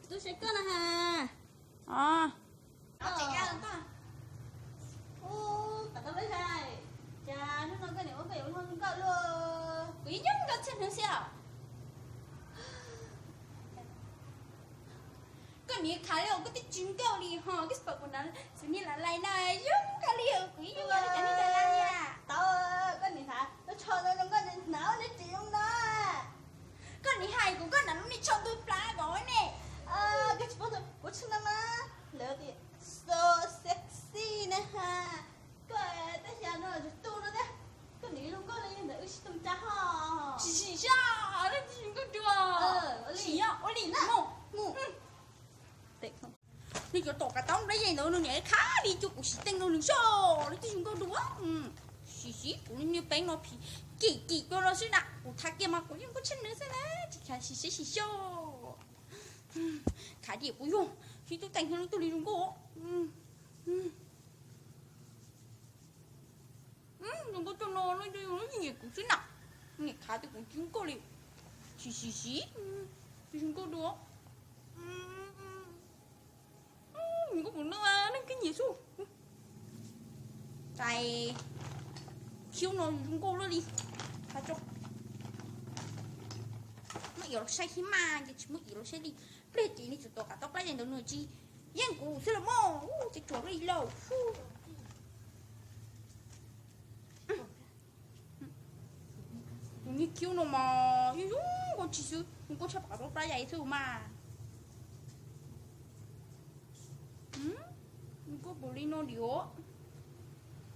Tub saib koj na ha. Ua, cas hnub no koj niam ua koj yuav luag zoo nkauj luaj. Kuv yeej zoo nkauj tshaj hnub xwb os. Koj niam khav li koj twb tsis zoo nkauj li ho, koj tsis pom kuv hnav xws li lam lais no zoo nkauj li, kuv yeej zoo nkauj li cov neeg lais lais. Tau, koj niam hnav lub tsho zoo zoo nkauj, hnav ua neb tsis zoo no. Koj niam hais kuv koj hnav lub niag tsho ntug plab kom ne. Koj tsis paub tus kuv tsho no mas lawv tias so sexy na ha. Koj tab xyov no yus tu no tiag. Koj niam zoo nkauj li yog ntawm wb sib tau tsa ho. Sim sim saib, leej twg zoo nkauj dua. Sim, ua li na. Nws cov tom kav taub plab yaig ntawd nws niam khav li cuag kuv sim teej rau nws saib leej twg zoo nkauj dua. Sim sim, kuv niag peeb no phim kim kim cuag no xwb na, kuv thav kiag mas kuv yeej nkauj tshaj nws xwb na, tsis khav sim saib sim xyuas. Khav diam kuv yog sib tub teej thiab leej twg li zoo nkauj. Zoo nkauj tshaj no, leej twg zoo nkauj nyiam kuv xwb na. Niam khav tias kuv tsis zoo nkauj li. Sim sim sim, twg zoo nkauj dua. Zoo nkauj kuv no leej twg nyiam xwb. Cas khiv no zoo nkauj luaj li. Muab ib los saib thiab mas, ces tsis muab ib los saib li. Pliag ces nws txawm tom kav taub plab yaig ntawd nws tsis yeej kuv xwb los mas, ces tsuas li lauj. Tus niag khiv no mas yeej zoo nkauj tshaj xwb, zoo nkauj tshaj tom kav taub plab yaig xwb mas. Zoo nkauj npaum li no diam,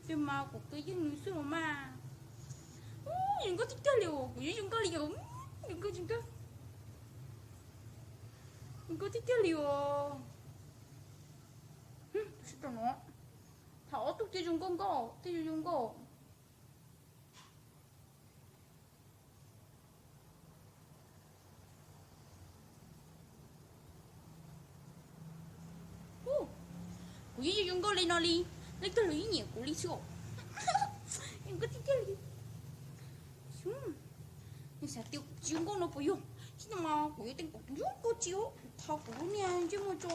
tes mas kuv twb yeej nws xwb los mas. Zoo nkauj tiag tiag li os, kuv yeej zoo nkauj li os. Zoo nkauj, zoo nkauj, zoo nkauj tiag tiag li os. Tus sib tau no, thaum ob tug thiaj zoo nkauj nkauj, thiaj zoo zoo nkauj. Kuv yeej zoo nkauj li no li, leej twg los yeej nyiam kuv li xwb. Zoo nkauj tiag tiag li. Nws xav tias kuv tsis zoo nkauj no puas yog? Tsis no mas kuv yuav teem kuv tus zoo nkauj tsis, tho kuv lub niag ntsej muag tso.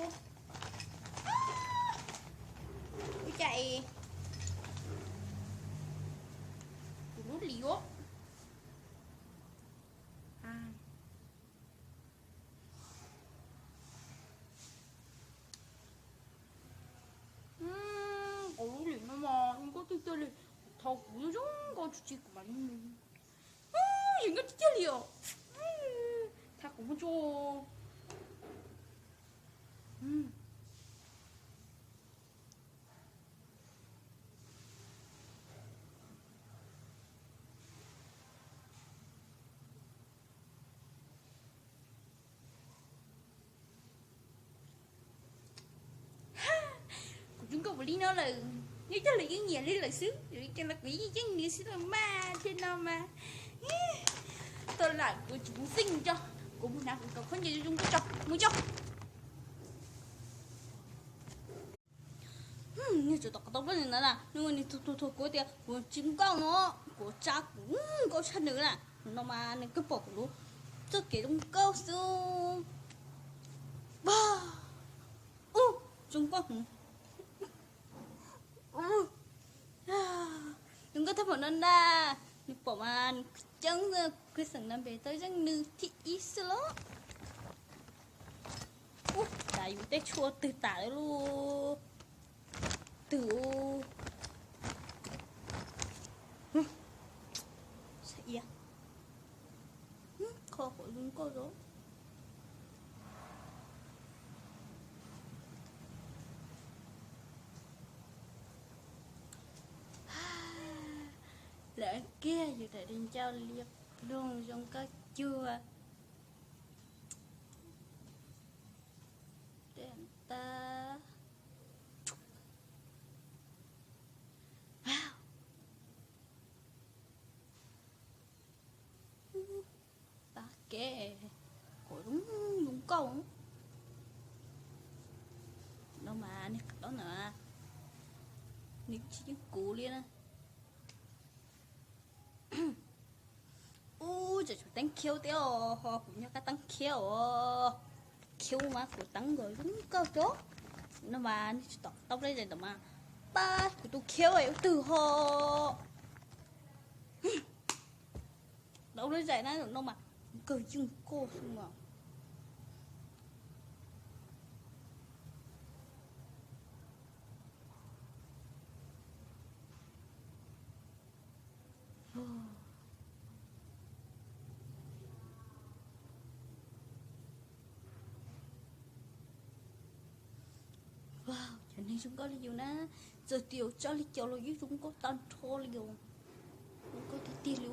Ua cas es kuv lub lim os. Kuv lub lim no mas zoo nkauj tiag tiag li, tho kuv zoo nkauj tsis tsis kuv mas zoo nkauj tiag tiag li os. Tha kuv muag tso. Kuv zoo nkauj npaum li no lawm, nyob coj lawv yeej nyiam li lawm xwb, yog li cas los kuv yeej yeej nws xwb los mas thiaj no mas. Tau lam kuv tsis mus xij mus tso, kuv mus hnav kuv cov khaub ncaws zoo zoo nkauj tso mus tso. Nws tseem tom qab tau peb ntawd na, nws tus tus thuam kuv tias kuv tsis nkauj no, kuv tsa kuv nkauj tshaj nws na. No mas nws kuj pom kuv lub txoj kev zoo nkauj xwb. Ub, zoo nkauj heev. Zoo nkauj tag npaum no na, nws pom mas nws ceeb, kuv xeem na npe tau zeej nws thib ib xwb los. Ub, tas yus tej tshuaj twg tas lawm lauj. Twg, saib, qhov qhuav zoo nkauj zoo. Lawv kiag yus daim di ncauj liab ploog zoo nkauj cuag. Teb tag. Tab kev qhuav zoo zoo nkauj no mas nws qab ntawd, nws tsis yeej kuv li na. Ub, tseem tshuav teeb khiab thiab os, ho kuv nyob qab teeb khiab os. Khiav mas kuv teeb nkaus zoo nkauj tso. No mas nws tsis tau tau lawv zais ntawm mas pab kuv tus khiav ua twg ho. Tau lawv zais na no mas kawg yeej koj xwb mas. Cov neeg zoo nkauj li yus na, txawm tias tso li cas los yeej zoo nkauj tag nrho li os. Zoo nkauj tiag tiag li.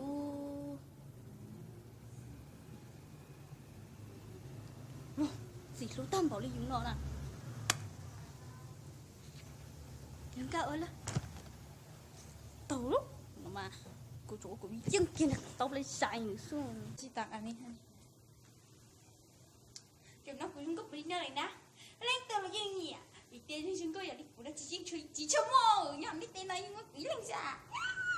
Txiv hlub tag npaum li yus no na. Nkauj ua lawm. Tau lawm no mas, kuv tsuas ua kuv yeej kiag li tau lawv zais nws xwb. Tsis tas li. Tam no kuv zoo nkauj kuv li no lawm na, leej twg los yeej nyiam vim tias neeg zoo nkauj yam li kuv no tsis yeej tsis tshua muaj nyob hauv ntiaj teb no, yeej muaj kuv ib leeg xwb.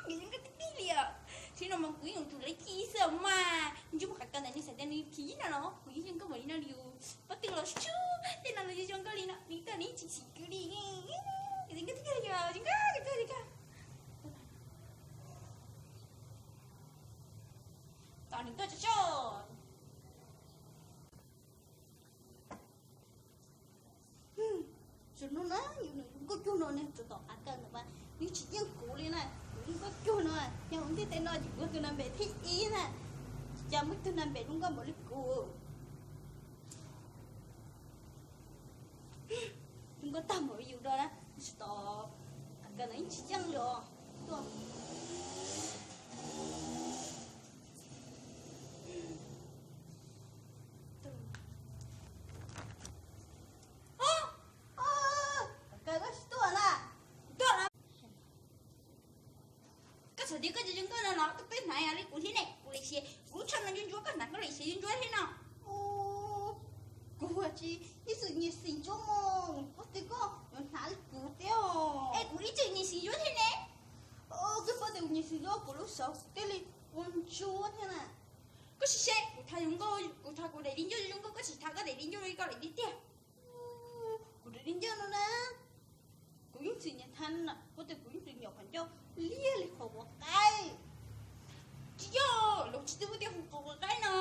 Kuv zoo nkauj tiag tiag li os. Thaum no mas kuv yeej tus lej thib ib xwb mas, ntsub mus qhov ko ntawm nws xav tias nws thib ib no los kuv yeej zoo nkauj npaum li no li. Pob tw los tsuj tej no los zoo nkauj li no, nws tuaj nws tsis xim kwv li. Kuv zoo nkauj tiag tiag li os, zoo nkauj tiag tiag li os. Tos nws tuaj tso tso. Tam no na, yus nws zoo nkauj cuag no ne, tsuas tom qav kaws ntawm mas nws tsis yeej kuv li na. Nws zoo nkauj cuag no, yog hauv ntiaj teb no ces kuv tus nas npem thib ib na. Cas muaj ib tug nas npem zoo nkauj npaum li kuv. Zoo nkauj tag npaum li yus do na, tsis tom qav kaws ntawm yeej tsis yeej li os. Tuaj. Qav kaws koj tsis tuaj na. Tuaj na. Koj xav tias koj zoo zoo nkauj no los koj peb hnav li kuv thiab ne, kuv lem siav kuv lub tsho no ntsuab ntsuab koj hnav koj lem siav ntsuab ntsuab thiab no. Kuv tsis ib txwm nyiam xim ntsuab mos, pob tw koj yuav hnav li kuv thiab. Es kuv ib txwm nyiam xim ntsuab thiab ne. Koj pob tw nyiam xim ntsuab kuv lub xyov kuv thiaj li ua ntsuab thiab na. Koj sim seb kuv thav zoo nkauj, kuv thav kuv daim di ncauj zoo nkauj, koj tsis thav koj daim di ncauj li koj daim di tiag. Kuv daim di ncauj no na, kuv yeej tsis nyiam thav na, pob tw kuv yeej tsis nyiam qhov ncauj liab li qhov quav qaib. Tsis yog, lawv tsis tau hu tias hu qhov quav qaib no,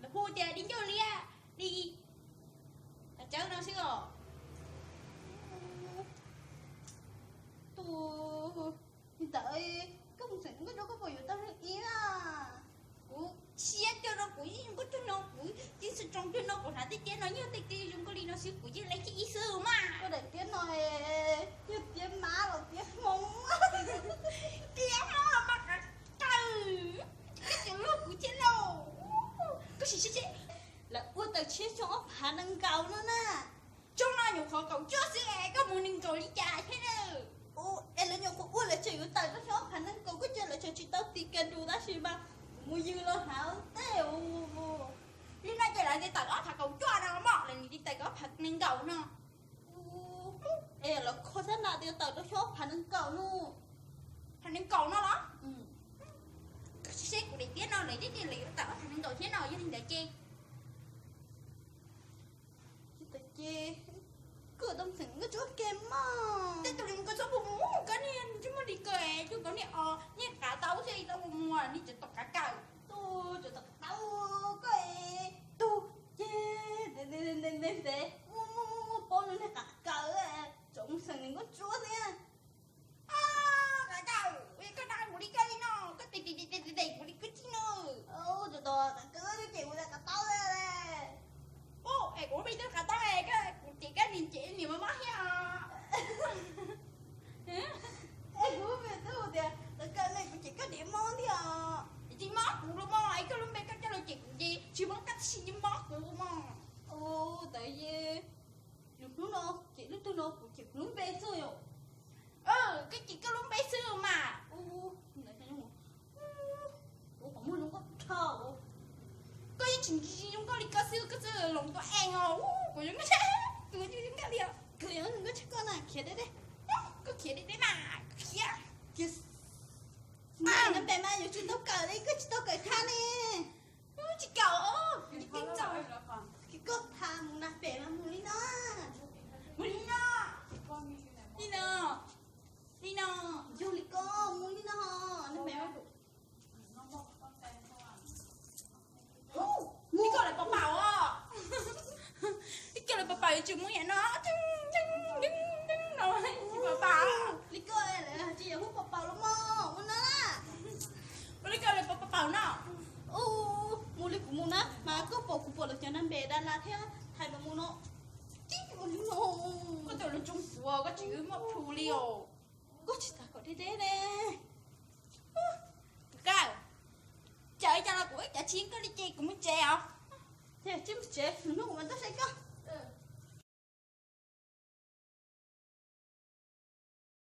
lawv hu tias di ncauj liab li. Qhov cawv no xwb os. Tus, li ntawd koj mus xeem zoo nkauj rau koj puas yuav tau leej ib na? Kuv siab cuag no kuv yeej zoo nkauj cuag no, kuv yeej xwm tsoom cuag no, kuv hnav tej tiab no yeej tej tiab zoo nkauj li no xwb, kuv yeej leej thib ib xwb mas. Koj daim tiab no yog tiab mab los tiab hmoob? Tiab hmoob los mas qav kaws, koj tseem luag kuv thiab lauj. Koj sim seb seb, lawv ua tawm tshiab xyoo ob phav nees nkaum no na. Xyoo no nyuam qhuav kaum cuaj xwb es koj mus nees nkaum li cas thiab na? Es lawv nyuam qhuav ua lawv tseem yuav tawm rau xyoo ob phav nees nkaum, koj cia lawv tseem tsis tau tis kas dus tab sis mas kuv mus yws los hnav ua ntej. Li no ces lawv tias tawm ob phav kaum cuaj no mog, lawv nim tias tawm ob phav nees nkaum no. Es lawv kho xab nas tias tawm rau xyoo ob phav nees nkaum no. Phav nees nkaum no los? Koj sim seb kuv daim tiab no lawv twb tias lawv yuav tawm ob phav nees nkaum thiab no, yog li ntawd ces Ces koj tau xeem nkauj tsuab ke mog. Tej tus li nkauj tsuab puas mus, koj niag ntsej muag li koj es coj koj niag os, niag qav tau xwb tau mus, niag cov tom qav kaws. Tus cov tom qav tau koj es tus ces ntev ntev ntev muaj muaj muaj paub nws niag qav kaws, tseem mus xeem nkauj tsuab thiab. Qav kaws, koj dag kuv li koj li no, koj tes tes tes tes kuv li koj tij no. Tus tom qav kaws cem kuv tias qav taub. Es kuv peb tug qav taub, koj kuv cem koj niam cem niam mob mob thiab. Es kuv peb tug tias qav kaws ne kuv cem koj niam mob thiab. Tsis mob kuv los mog, es koj lub npe koj coj los cem kuv ces tsis mob koj tib si, mob kuv mog. Ua ntawd es lub hnub no cem lub tug no kuv cem kuv lub npe xwb yom. Koj cem koj lub npe xwb mas. Ua qhov muag zoo nkauj dhau. Koj yeej tsis zoo nkauj li koj xwb, koj xwb los tua ees os. Kuv zoo nkauj, kuv zoo nkauj li os. Kuv zoo nkauj tshaj koj na, khiav deb deb. Koj khiav deb deb mas, khiav. Mas npe mas yuav tsis tau kawm li, koj tsis tau kawm thav ne. Tsis kawm, koj thav. Tsis muaj yam no, no, tsis pom paus. Li koj tsis yog muab pom paus los mog, ua no na. Ua li koj li pom paus no. Mus li kuv mus na, mas koj pom kuv pom lawv cov nab npe dab laj thiab hais mas mus no. Tib ua li no. Koj tus lus tsoos puav koj tsis muaj plhu li os. Koj tsis tas kom deb deb ne. Kawg, caw ib co los kuv ib co tsis koj li ces kuv mus tsev os. Ces tsis mus tsev, hnub kuv mam tuaj saib koj.